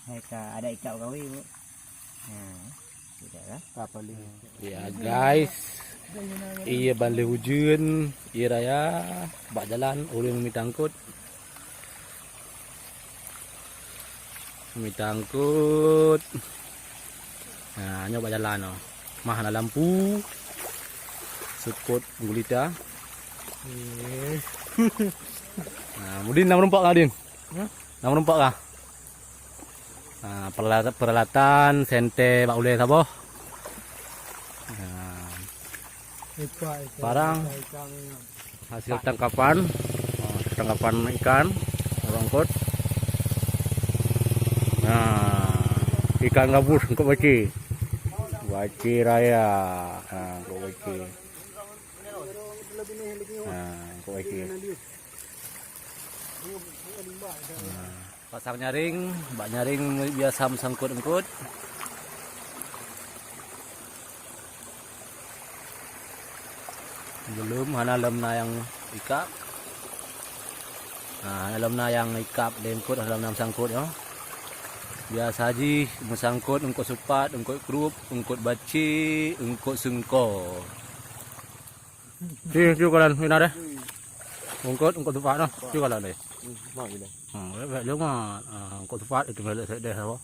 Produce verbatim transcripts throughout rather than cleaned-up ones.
Hai ka ada ikau kawi, Bu. Nah, tidak lah. Apa lagi? Ya, guys. Iya, balik ujeuen, iya raya, bak jalan, ulun mita eungkôt. Mita eungkôt. Nah, nyoe bak jalan, oh. Mah na lampu. Seukôt gulita. Nah, Mudin na meureumpok kah, Din? Hah? Na meureumpok kah? Nah, perala-, peralatan senter bak ulèe saboh. Nah, parang hasil tangkapan. Oh, hasil tangkapan ikan, eungkôt. Nah, ikan gabus, eungkôt baci. Baci raya. Nah, eungkôt baci. Nah, eungkôt baci. Nah, pasang nyaring, bak nyaring biasa meusangkôt eungkôt. Belum, hana lom na nyang ikab. Nah, hana lom na nyang ikab lé eungkôt, hana lom na meusangkôt, nyoe. Biasa jih meusangkôt eungkôt seupat, eungkôt krup, eungkôt baci, eungkôt seungko. Ci, ci kalon, ina deh. Eungkôt, eungkôt seupat noh. Ci kalon deh. Hmm, bèk, bèk leumat. Ah, eungkôt seupat itu melek sedeh apa?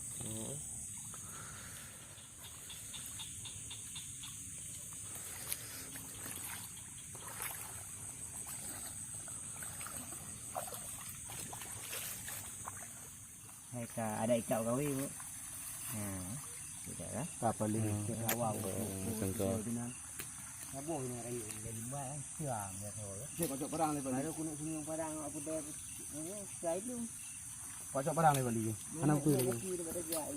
Hai ka ada ikau kawi, Bu. Nah, tidak lah. Apa lagi? Hmm. Awak, Bu. Hmm, contoh. Saboh ni hari ni, dah lima, eh. Siang, ya, saboh, ya. Cek, kocok parang lepas ni. Baru kena senyum parang, apa dah, eh, saya tu. Kocok parang lepas ni. Mana aku ni? Daripada dia, eh.